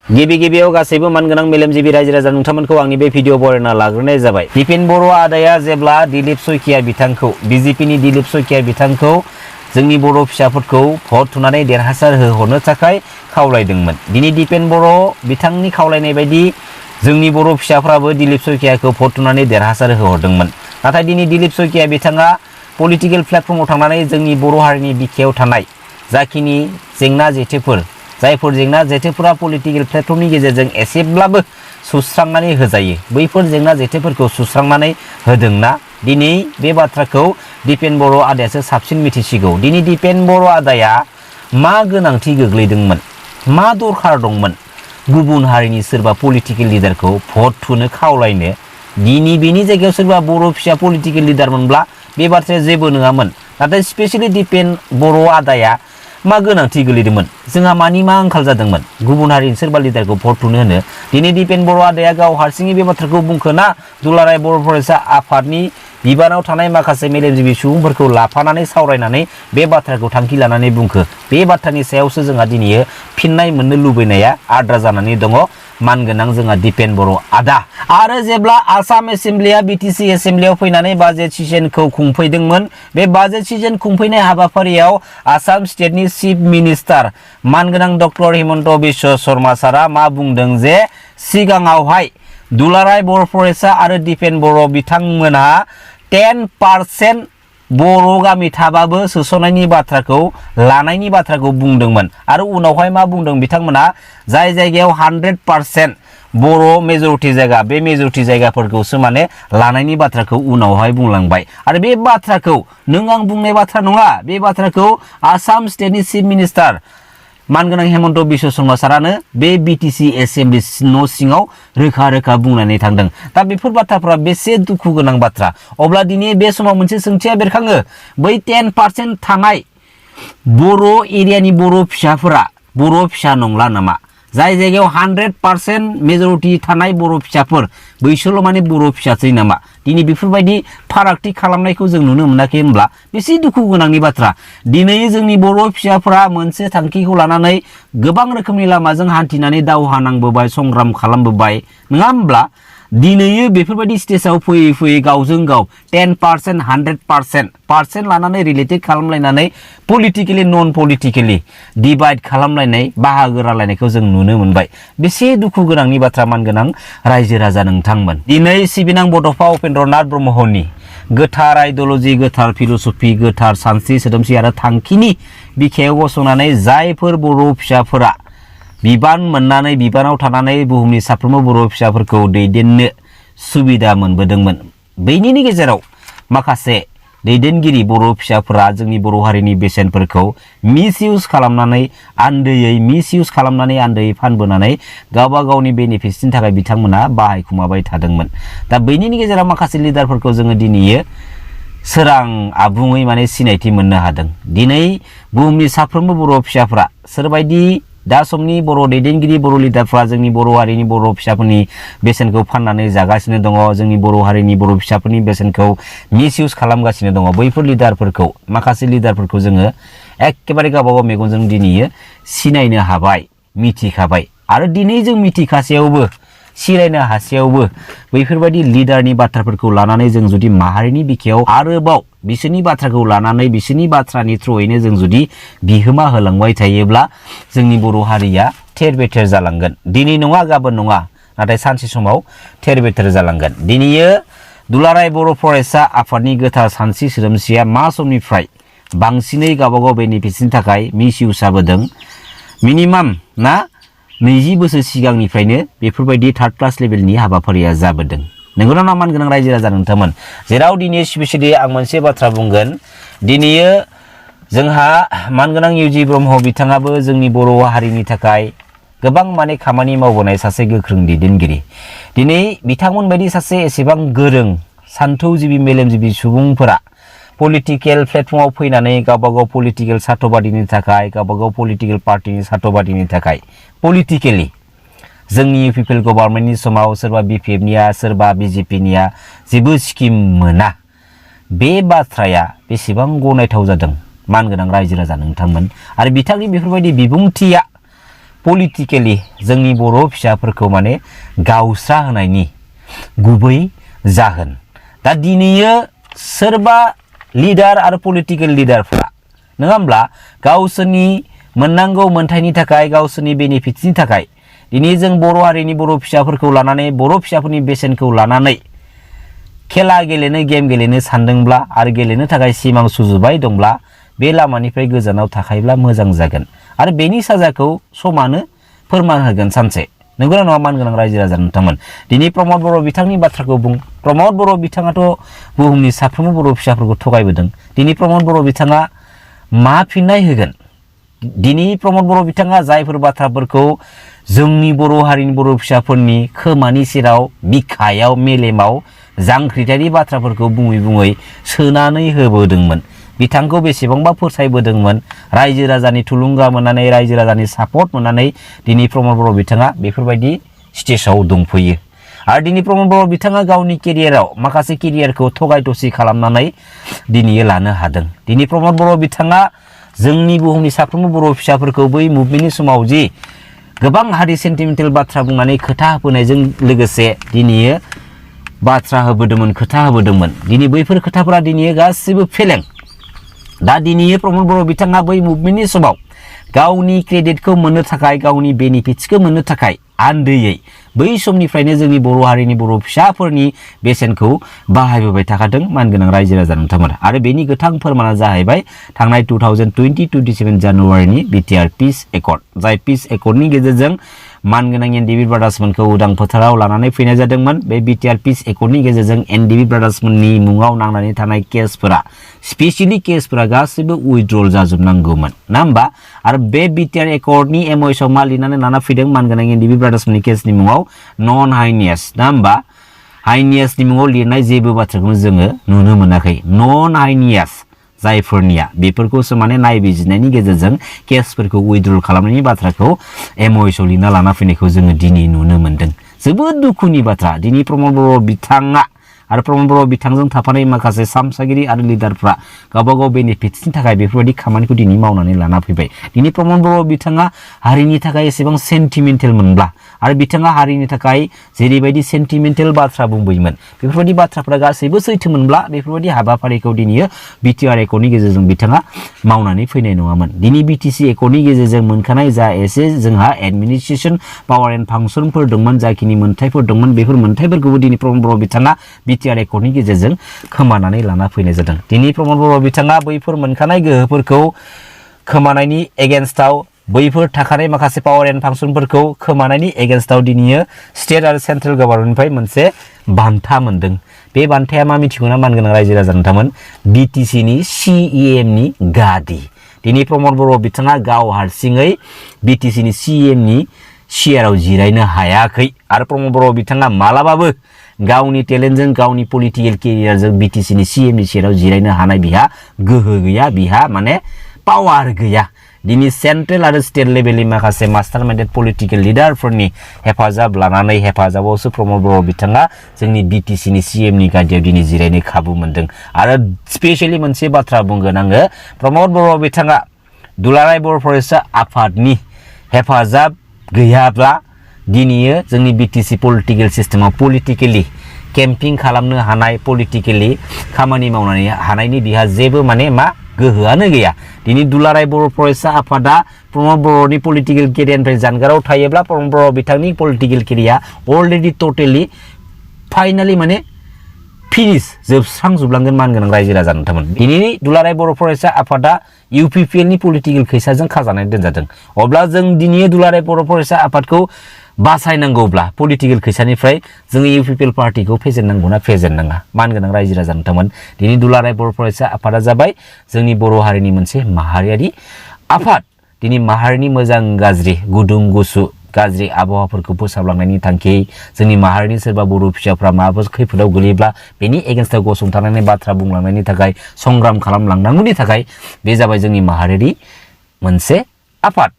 गिबि गिबियाव गासैबो मानगोनां मेलेमजिबि रायजो राजा नोंथांमोनखौ आंनि बे भिडिअ बरायना लाग्रोनाय जाबाय। दिपेन बर' आदाया जेब्ला दिलीप शइकिया बिथांखौ बिजेपिनि दिलीप शइकिया बिथांखौ जोंनि बर' फिसाफोरखौ भट थुनानै देरहासार होहरनो थाखाय खावलायदोंमोन। दिनै दिपेन बर' बिथांनि खावलायनाय बायदि जोंनि बर' फिसाफ्राबो दिलीप शइकियाखौ भट थुनानै देरहासार होहरदोंमोन। नाथाय दिनै दिलीप शइकिया बिथाङा पलिटिकेल प्लेटफर्माव थांनानै जोंनि बर' हारिनि बिखायाव थानाय जाखिनि जेंना जेथोफोर जायफोर जेंना जेथोफोरा पलिटिकेल प्लेटफर्मनि गेजेरजों एसेब्लाबो सुस्रांनानै होजायो बैफोर जेंना जेथोफोरखौ सुस्रांनानै होदोंना दिनै बे बाथ्राखौ दिपेन बर' आदायासो साबसिन मिथिसिगौ। दिनै दिपेन बर' आदाया मा गोनांथि गोग्लैदोंमोन, मा दरखार दंमोन गुबुन हारिनि सोरबा पलिटिकेल लिडारखौ भट थुनो खावलायनो? दिनै बेनि जायगायाव सोरबा बर' फिसा पलिटिकेल लिडारमोनब्ला बे बाथ्राया जेबो नङामोन। नाथाय स्पेसियली दिपेन बर' आदाया मा गोनांथि गोलैदोंमोन? जोंहा मानि मा आंखाल जादोंमोन गुबुन हारिनि सोरबा लिडारखौ भट थुनो होनो? दिनै दिपेन बर' आदाया गाव हारसिङै बे बाथ्राखौ बुंखोना दुलाराय बर' फरायसा आफादनि बिबानाव थानाय माखासे मेलेमजिबि सुबुंफोरखौ लाफानानै सावरायनानै बे बाथ्राखौ थांखि लानानै बुंखो? बे बाथ्रानि सायावसो जोंहा दिनै फिननाय मोननो लुबैनाया आद्रा जानानै दङ मानगोनां जोंहा दिपेन बर' आदा। आरो जेब्ला आसाम एसेम्ब्लिया बिटिसि एसेम्ब्लियाव फैनानै बाजेट सेसनखौ खुंफैदोंमोन, बे बाजेट सेसन खुंफैनाय हाबाफारियाव आसाम स्टेटनि चिफ मिनिस्टार मानगोनां डक्टर हिमन्त बिश्व शर्मा सारा मा बुंदों जे सिगाङावहाय दुलाराय बर' फरायसा आरो दिपेन बर' बिथांमोनहा 10% बर' गामि थाबाबो सोसननायनि बाथ्राखौ लानायनि बाथ्राखौ बुंदोंमोन। आरो उनावहाय मा बुंदों बिथांमोना जाय जायगायाव 100% बर' मेजरिटि जायगा बे मेजरिटि जायगाफोरखौसो माने लानायनि बाथ्राखौ उनावहाय बुंलांबाय। आरो बे बाथ्राखौ नों आं बुंनाय बाथ्रा नङा, बे बाथ्राखौ आसाम स्टेटनि चिफ मिनिस्टार मानगोनां हिमन्त बिश्व शर्मा सारानो बे बिटिसि एसेम्ब्लि न' सिङाव रोखा रोखा बुंनानै थांदों। दा बेफोर बाथ्राफ्रा बेसे दुखु गोनां बाथ्रा। अब्ला दिनै बे समाव मोनसे सोंथिया बेरखाङो, बै 10% थानाय बर' एरियानि बर' फिसाफोरा बर' फिसा नंला नामा? जाय जायगायाव 100% मेजरिटि थानाय बर' फिसाफोर बैसोरल' माने बर' फिसासै नामा? दिनै बेफोरबायदि फारागथि खालामनायखौ जों नुनो मोनाखै होनब्ला बेसे दुखु गोनांनि बाथ्रा। दिनै जोंनि बर' फिसाफोरा मोनसे थांखिखौ लानानै गोबां रोखोमनि लामाजों हान्थिनानै दावहा नांबोबाय, संग्राम खालामबोबाय, नङा होमब्ला? दिनै बेफोरबायदि स्टेजाव फैयै फैयै गावजों गाव 10% 100% लानानै रिलेटेड खालामलायनानै पलिटिकेलि नन पलिटिकेलि डिभाइड खालामलायनाय बाहागो रानलायनायखौ जों नुनो मोनबाय। बेसे दुखु गोनांनि बाथ्रा मानगोनां रायजो राजा नोंथांमोन। दिनै सिबिनां बड'फा उपेन्द्रनाथ ब्रह्मनि गोथार आइडिय'लजि, गोथार फिल'सफि, गोथार सानस्रि सोदोमस्रि आरो थांखिनि बिखायाव गसंनानै जायफोर बर' फिसाफोरा बिबान मोननानै बिबानाव थानानै बुहुमनि साफ्रोमबो बर' फिसाफोरखौ दैदेननो सुबिदा मोनबोदोंमोन, बैनिनि गेजेराव माखासे दैदेनगिरि बर' फिसाफोरा जोंनि बर' हारिनि बेसेनफोरखौ मिसइउज खालामनानै आन्दैयै फानबोनानै गावबा गावनि बेनिफिट्सनि थाखाय बिथांमोना बाहायखुमाबाय थादोंमोन। दा बैनिनि गेजेराव माखासे लिडारफोरखौ जोङो दिनै सोरां आबुङै माने सिनायथि मोननो हादों। दिनै बुहुमनि साफ्रोमबो बर' फिसाफ्रा सोरबायदि दा समनि बर' दैदेनगिरि बर' लिडारफ्रा जोंनि बर' हारिनि बर' फिसाफोरनि बेसेनखौ फाननानै जागासिनो दङ, जोंनि बर' हारिनि बर' फिसाफोरनि बेसेनखौ मिसइउज खालामगासिनो दङ, बैफोर लिडारफोरखौ माखासे लिडारफोरखौ जोङो एखेबारे गावबागाव मेगनजों दिनै सिनायनो हाबाय, मिथिखाबाय। आरो दिनै जों मिथिखासेयावबो सिनायनो हासेयावबो बैफोरबायदि लिडारनि बाथ्राफोरखौ लानानै जों जुदि माहारिनि बिखायाव आरोबाव बिसोरनि बाथ्राखौ लानानै बिसोरनि बाथ्रानि थ्रुयैनो जों जुदि बिहोमा होलांबाय थायोब्ला जोंनि बर' हारिया थेर बेथेर जालांगोन। दिनै नङा गाबोन नङा, नाथाय सानसे समाव थेर बेथेर जालांगोन। दिनै दुलाराय बर' फरायसा आफादनि गोथार सानस्रि सोदोमस्रिया मा समनिफ्राय बांसिनै गावबागाव बेनिफिट्सनि थाखाय मिसइउज जाबोदों, मिनिमाम 20 बोसोर सिगांनिफ्रायनो बेफोरबायदि थार्ड क्लास लेभेलनि हाबाफारिया जाबोदों। नंगौना नङा मानगोनां रायजो राजा नोंथांमोन? जेराव दिनै स्पेसियलि आं मोनसे बाथ्रा बुंगोन, दिनै जोंहा मानगोनां इउजि ब्रह्म बिथाङाबो जोंनि बर' हारिनि थाखाय गोबां माने खामानि मावबोनाय सासे गोख्रों दैदेनगिरि। दिनै बिथांमोन बायदि सासे एसेबां गोरों सान्थौजिबि मेलेमजिबि सुबुंफोरा पलिटिकेल प्लेटफर्माव फैनानै गावबागाव पलिटिकेल सार्थबादिनि थाखाय, गावबागाव पलिटिकेल पार्टिनि सार्थबादिनि थाखाय पलिटिकेलि जोंनि पिपल गभर्नमेन्टनि समाव सोरबा बिपिएफनिया सोरबा बिजेपिनिया जेबो स्किम मोना, बे बाथ्राया बेसेबां गनायथाव जादों मानगोनां रायजो राजा नोंथांमोन? आरो बिथांनि बेफोरबायदि बिबुंथिया पलिटिकेलि जोंनि बर' फिसाफोरखौ माने गावस्रा होनायनि गुबै जाहोन। दा दिनैयो सोरबा लिडार आरो पलिटिकेल लिडारफ्रा नङा होमब्ला गावसोरनि मोननांगौ मोनथायनि थाखाय गावसोरनि बेनिफिट्सनि थाखाय दिनै जों बर' हारिनि बर' फिसाफोरखौ लानानै बर' फिसाफोरनि बेसेनखौ लानानै खेला गेलेनो गेम गेलेनो सानदोंब्ला आरो गेलेनो थाखाय सिमां सुजुबाय दंब्ला बे लामानिफ्राय गोजानाव थाखायोब्ला मोजां जागोन आरो बेनि साजाखौ समानो फोरमान होगोन सानसे। नंगौना नङा मानगोनां रायजो राजा नोंथांमोन? दिनै प्रमद बर' बिथांनि बाथ्राखौ बुं। प्रमद बर' बिथाङाथ' बुहुमनि साफ्रोमबो बर' फिसाफोरखौ थगायबोदों। दिनै प्रमद बर' बिथाङा मा फिननाय होगोन? दिनै प्रमद बर' बिथाङा जायफोर बाथ्राफोरखौ जोंनि बर' हारिनि बर' फिसाफोरनि खोमानि सेराव बिखायाव मेलेमाव जांख्रिथायनि बाथ्राफोरखौ बुङै बुङै सोनानै होबोदोंमोन, बिथांखौ बेसेबांबा फोसायबोदोंमोन, रायजो राजानि थुलुंगा मोननानै रायजो राजानि सापर्ट मोननानै दिनै प्रमद बर' बिथाङा बेफोरबायदि स्टेजाव दंफैयो। आरो दिनै प्रमद बर' बिथाङा गावनि केरियाराव माखासे केरियारखौ थगाय थसि खालामनानै दिनै लानो हादों। दिनै प्रमद बर' बिथाङा जोंनि बुहुमनि साफ्रोमबो बर' फिसाफोरखौ बै मुभमेन्टनि समाव जि गोबां हारि सेन्टिमेन्टेल बाथ्रा बुंनानै खोथा होबोनायजों लोगोसे दिनै बाथ्रा होबोदोंमोन, खोथा होबोदोंमोन, दिनै बैफोर खोथाफोरा दिनै गासिबो फेलें। दा दिनै प्रमद बर' बिथाङा बै मुभमेन्टनि समाव गावनि क्रेडिटखौ मोननो थाखाय गावनि बेनिफिट्सखौ मोननो थाखाय आन्दैयै बै समनिफ्रायनो जोंनि बर' हारिनि बर' फिसाफोरनि बेसेनखौ बाहायबोबाय थाखादों मानगोनां रायजो राजा नोंथांमोना। आरो बेनि गोथां फोरमाना जाहैबाय थांनाय 2020-27 जानुवारिनि बिटिआर पिस एकर्ड, जाय पिस एकर्डनि गेजेरजों मानगोनां एनडिबि ब्रादार्समोनखौ उदां फोथाराव लानानै फैनाय जादोंमोन। बे बिटिआर पिस एकर्डनि गेजेरजों एनडिबि ब्रादार्समोननि मुङाव नांनानै थानाय केसफोरा स्पेसियेलि केसफोरा गासैबो उइथड्रल जाजोबनांगौमोन ना होमबा? आरो बे बिटिआर एकर्डनि एमओएसआव मा लिरनानै लाना फैदों मानगोनां एनडिबि ब्रादार्समोननि केसनि मुङाव नन हाइनियास ना होमबा? हाइनियासनि मुङाव लिरनाय जेबो बाथ्राखौनो जोङो नुनो मोनाखै। नन हाइनियास जायफोरनिया बेफोरखौसो माने नायबिजिरनायनि गेजेरजों केसफोरखौ उइथड्रल खालामनायनि बाथ्राखौ एमओएसआव लिरना लाना फैनायखौ जोङो दिनै नुनो मोन्दों। जोबोद दुखुनि बाथ्रा। दिनै प्रमद बर' बिथाङा आरो प्रमद बर' बिथांजों थाफानाय माखासे सामसागिरि आरो लिडारफ्रा गावबा गाव बेनिफिट्सनि थाखाय बेफोरबायदि खामानिखौ दिनै मावनानै लाना फैबाय। दिनै प्रमद बर' बिथाङा हारिनि थाखाय एसेबां सेन्टिमेन्टेल मोनब्ला आरो बिथाङा हारिनि थाखाय जेरैबायदि सेन्टिमेन्टेल बाथ्रा बुंबोयोमोन बेफोरबायदि बाथ्राफ्रा गासैबो सैथोमोनब्ला बेफोरबायदि हाबाफारिखौ दिनै बिटिआर एकर्डनि गेजेरजों बिथाङा मावनानै फैनाय नङामोन। दिनै बिटिसि एकर्डनि गेजेरजों मोनखानाय जा एसे जोंहा एडमिनिस्ट्रेसन पावार एन्ड फांसनफोर दंमोन, जाखिनि मोन्थायफोर दंमोन, बेफोर मोन्थायफोरखौबो दिनै प्रमद बर' बिथाङा बिटिआर एकर्डनि गेजेरजों खोमानानै लाना फैनाय जादों। दिनै प्रमद बर' बिथाङा बैफोर मोनखानाय गोहोफोरखौ खोमानायनि एगेन्स्टआव बैफोर थाखानाय माखासे पावार एन्ड फांसनफोरखौ खोमानायनि एगेन्स्टआव दिनै स्टेट आरो सेन्ट्रेल गभर्नमेन्टनिफ्राय मोनसे बान्था मोन्दों। बे बान्थाया मा मिथिगौ ना मानगोनां रायजो राजा नोंथांमोन? बिटिसिनि सिइएमनि गादी। दिनै प्रमद बर' बिथाङा गाव हारसिङै बिटिसिनि सिइएमनि सियाराव जिरायनो हायाखै आरो प्रमद बर' बिथाङा मालाबाबो गावनि टेलेन्टजों गावनि पलिटिकेल केरियारजों बिटिसिनि सिएमनि सियाराव जिरायनो हानाय बिहा गोहो गैया, बिहा माने पावार गैया। दिनै सेन्ट्रेल आरो स्टेट लेभेलनि माखासे मास्टार माइन्डेड पलिटिकेल लिडारफोरनि हेफाजाब लानानै हेफाजाबावसो प्रमद बर' बिथाङा जोंनि बिटिसिनि सिएमनि गादियाव दिनै जिरायनो खाबु मोन्दों। आरो स्पेसियेलि मोनसे बाथ्रा बुंगोन आङो, प्रमद बर' बिथाङा दुलाराय बर' फरायसा आफादनि हेफाजाब गैयाब्ला दिनै जोंनि बिटिसि पलिटिकेल सिस्टेमाव पलिटिकेलि केम्पिं खालामनो हानाय, पलिटिकेलि खामानि मावनानै हानायनि बिहा जेबो माने मा गोहोआनो गैया। दिनै दुलाराय बर' फरायसा आफादा प्रमद बर'नि पलिटिकेल केरियारनिफ्राय जानगाराव थायोब्ला प्रमद बर' बिथांनि political career already totally finally माने फिनिश जोबस्रांजोबलांगोन मानगोनां रायजो राजा नोंथांमोन। दिनै दुलाराय बर' फरायसा आफादा इउपिपिएलनि पलिटिकेल खैसाजों खाजानानै दोनजादों। अब्ला जों दिनै दुलाराय बर' फरायसा आफादखौ बासायनांगौब्ला पलिटिकेल खैसानिफ्राय जोङो इउपिपिएल पार्टिखौ फेजेननांगौना फेजेननाङा मानगोनां रायजो राजा नोंथांमोन? दिनै दुलाराय बर' फरायसा आफादा जाबाय जोंनि बर' हारिनि मोनसे माहारियारि आफाद। दिनै माहारिनि मोजां गाज्रि, गुदुं गुसु गाज्रि आबहावाफोरखौ फोसाबलांनायनि थांखियै जोंनि माहारिनि सोरबा बर' फिसाफ्रा माबाफोर खैफोदाव गोलैयोब्ला बेनि एगेन्स्टआव गसंथानानै बाथ्रा बुंलांनायनि थाखाय, संग्राम खालामलांनांगौनि थाखाय बे जाबाय जोंनि माहारियारि मोनसे आफाद।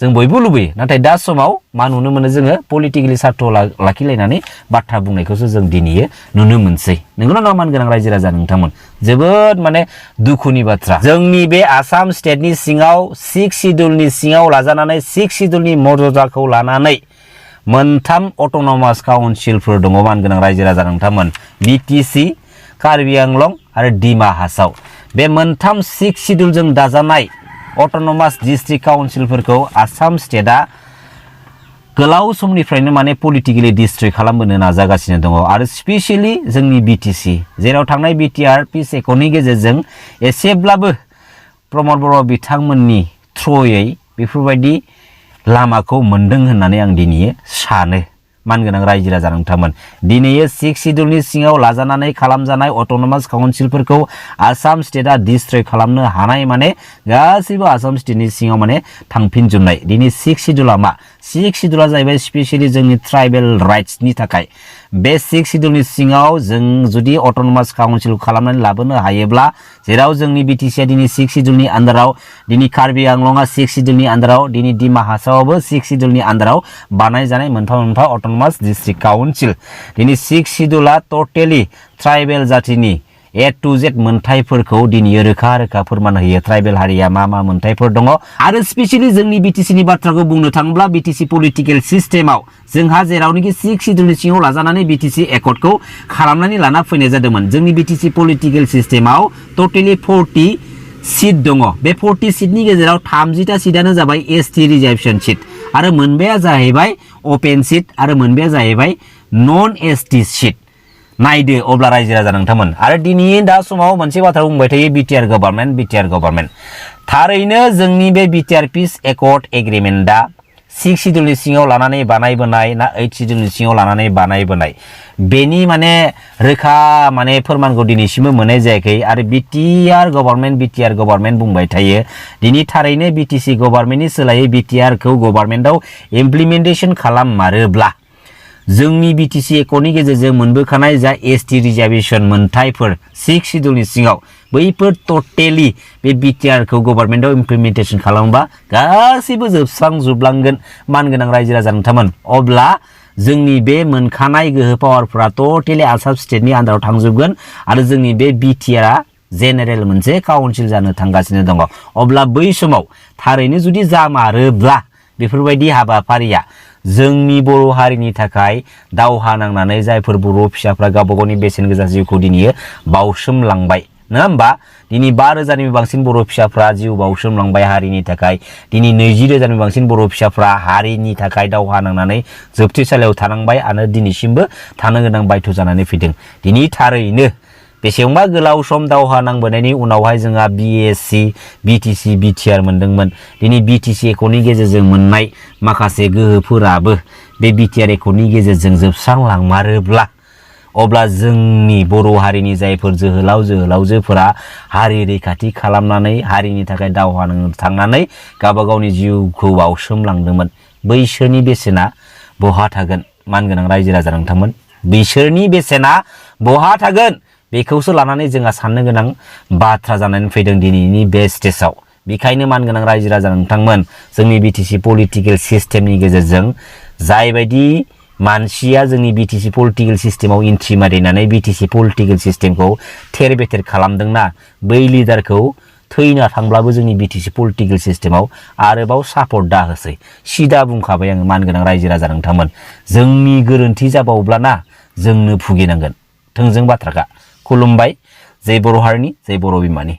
जों बयबो लुबैयो नाथाय दा समाव मा नुनो मोनो जोङो पलिटिकेलि सार्थ लाखिलायनानै बाथ्रा बुंनायखौसो जों दिनैयो नुनो मोनसै नंगौना नङा मानगोनां रायजो राजा नोंथांमोन जोबोद माने दुखुनि बाथ्रा जोंनि बे आसाम स्टेटनि सिङाव 6 सिड्युलनि सिङाव लाजानानै 6 सिड्युलनि मर्यादाखौ लानानै मोनथाम अट'नमास काउन्सिलफोर दङ मानगोनां रायजो राजा नोंथांमोन बिटिसि कार्बि आंलं आरो डिमा हासाव बे मोनथाम 6 सिड्युलजों दाजानाय अट'नमास डिस्ट्रिक्ट काउन्सिलफोरखौ आसाम स्टेटआ गोलाव समनिफ्रायनो माने पलिटिकेलि डिस्ट्रिक्ट खालामबोनो नाजागासिनो दङ आरो स्पेशली जोंनि बिटिसि जेराव थांनाय बिटिआर पिस एकर्डनि गेजेरजों एसेब्लाबो प्रमद बर' बिथांमोननि थ्रुयै बेफोरबायदि लामाखौ मोनदों होननानै आं दिनै सानो मानगोनां रायजो राजा नोंथांमोन दिनै 6 सिड्युलनि सिङाव लाजानानै खालामजानाय अट'नमास काउन्सिलफोरखौ आसाम स्टेटआ डिस्ट्रिक्ट खालामनो हानाय माने गासैबो आसाम स्टेटनि सिङाव माने थांफिनजोबनाय दिनै 6 सिड्युला मा 6 सिड्युला जाहैबाय स्पेशली जोंनि ट्राइबेल राइट्सनि थाखाय बे 6 सिड्युलनि सिङाव जों जुदि अट'नमास काउन्सिल खालामनानै लाबोनो हायोब्ला जेराव जोंनि बिटिसिआ दिनै 6 सिड्युलनि आन्दाराव दिनै कार्बि आंलंआ 6 सिड्युलनि आन्दाराव दिनै डिमा हासावबो 6 सिड्युलनि आन्दाराव बानायजानाय मोनफा मोनफा अट'नमास डिस्ट्रिक्ट काउन्सिल दिनै 6 सिड्युला टटेलि ट्राइबेल जातिनि A to Z मोनथायफोरखौ दिनै रोखा रोखा फोरमान होयो ट्राइबेल हारिया मा मा मोनथायफोर दङ आरो स्पेशली जोंनि बिटिसिनि बाथ्राखौ बुंनो थाङोब्ला बिटिसि पलिटिकेल सिस्टेमाव जोंहा जेरावनोखि 6 सिड्युलनि सिङाव लाजानानै बिटिसि एकर्डखौ खालामनानै लाना फैनाय जादोंमोन जोंनि बिटिसि पलिटिकेल सिस्टेमाव टटेलि 40 सीट दङ बे 40 सीटनि गेजेराव 30टा सीटानो जाबाय एसटी रिजार्वेशन सीट आरो मोनबाया जाहैबाय ओपन सीट आरो मोनबाया जाहैबाय नन एसटी सीट नायदो अब्ला रायजो राजा नोंथांमोन आरो दिनै दा समाव मोनसे बाथ्रा बुंबाय थायो बिटिआर गभर्नमेन्ट थारैनो जोंनि बे बिटिआर पिस एकर्ड एग्रिमेन्टआ 6 सिड्युलनि सिङाव लानानै बानायबोनाय ना 8 सिड्युलनि सिङाव लानानै बानायबोनाय बेनि माने रोखा माने फोरमानखौ दिनैसिमबो मोननाय जायाखै आरो बिटिआर गभर्नमेन्ट बुंबाय थायो दिनै थारैनो बिटिसि गभर्नमेन्टनि सोलायै बिटिआरखौ गभर्नमेन्टआव इमप्लिमेन्टेसन खालाममारोब्ला जोंनि बिटिसि एकर्डनि गेजेरजों मोनबोखानाय जा एसटी रिजार्वेशन मोनथायफोर 6 सिड्युलनि सिङाव बैफोर टटेलि बे बिटिआरखौ गभर्नमेन्टआव इमप्लिमेन्टेसन खालामोबा गासैबो जोबस्रांजोबलांगोन मानगोनां रायजो राजा नोंथांमोन अब्ला जोंनि बे मोनखानाय गोहो पावारफोरा टटेलि आसाम स्टेटनि आन्दाराव थांजोबगोन आरो जोंनि बे बिटिआरआ जेनेरेल मोनसे काउन्सिल जानो थांगासिनो दङ अब्ला बै समाव थारैनो जुदि जामारोब्ला बेफोरबायदि हाबाफारिया जोंनि बर' हारिनि थाखाय दावहा नांनानै जायफोर बर' फिसाफ्रा गावबा गावनि बेसेन गोसा जिउखौ दिनै बावसोमलांबाय नङा होमबा दिनै 5,000निबो बांसिन बर' फिसाफ्रा जिउ बावसोमलांबाय हारिनि थाखाय दिनै 20,000निबो बांसिन बर' फिसाफ्रा हारिनि थाखाय दावहा नांनानै जोबथेसालियाव थानांबाय आरो दिनैसिमबो थानो गोनां बायथ' जानानै फैदों दिनै थारैनो बेसेबांबा गोलाव सम दावहा नांबोनायनि उनावहाय जोंहा बिएससि बिटिसि बिटिआर मोनदोंमोन दिनै बिटिसि एकर्डनि गेजेरजों मोननाय माखासे गोहोफोराबो बे बिटिआर एकर्डनि गेजेरजों जोबस्रांलांमारोब्ला अब्ला जोंनि बर' हारिनि जायफोर जोहोलावजोफोरा हारि रैखाथि खालामनानै हारिनि थाखाय दावहा थांनानै गावबा गावनि जिउखौ बावसोमलांदोंमोन बैसोरनि बेसेना बहा थागोन मानगोनां रायजो राजा नोंथांमोन बिसोरनि बेसेना बहा थागोन बेखौसो लानानै जोंहा साननो गोनां बाथ्रा जानानै फैदों दिनैनि बे स्टेजाव बेखायनो मानगोनां रायजो राजा नोंथांमोन जोंनि बिटिसि पलिटिकेल सिस्टेमनि गेजेरजों जायबायदि मानसिया जोंनि बिटिसि पलिटिकेल सिस्टेमाव एन्ट्रि मारिनानै बिटिसि पलिटिकेल सिस्टेमखौ थेर बेथेर खालामदोंना बै लिडारखौ थैना थांब्लाबो जोंनि बिटिसि पलिटिकेल सिस्टेमाव आरोबाव सापर्ट दा होसै सिदा बुंखाबाय आङो मानगोनां रायजो राजा नोंथांमोन जोंनि गोरोन्थि जाबावब्लाना जोंनो भुगिनांगोन थोंजों बाथ्राखा खुलुमबाय जय बर' हारिनि जय बर' बिमानि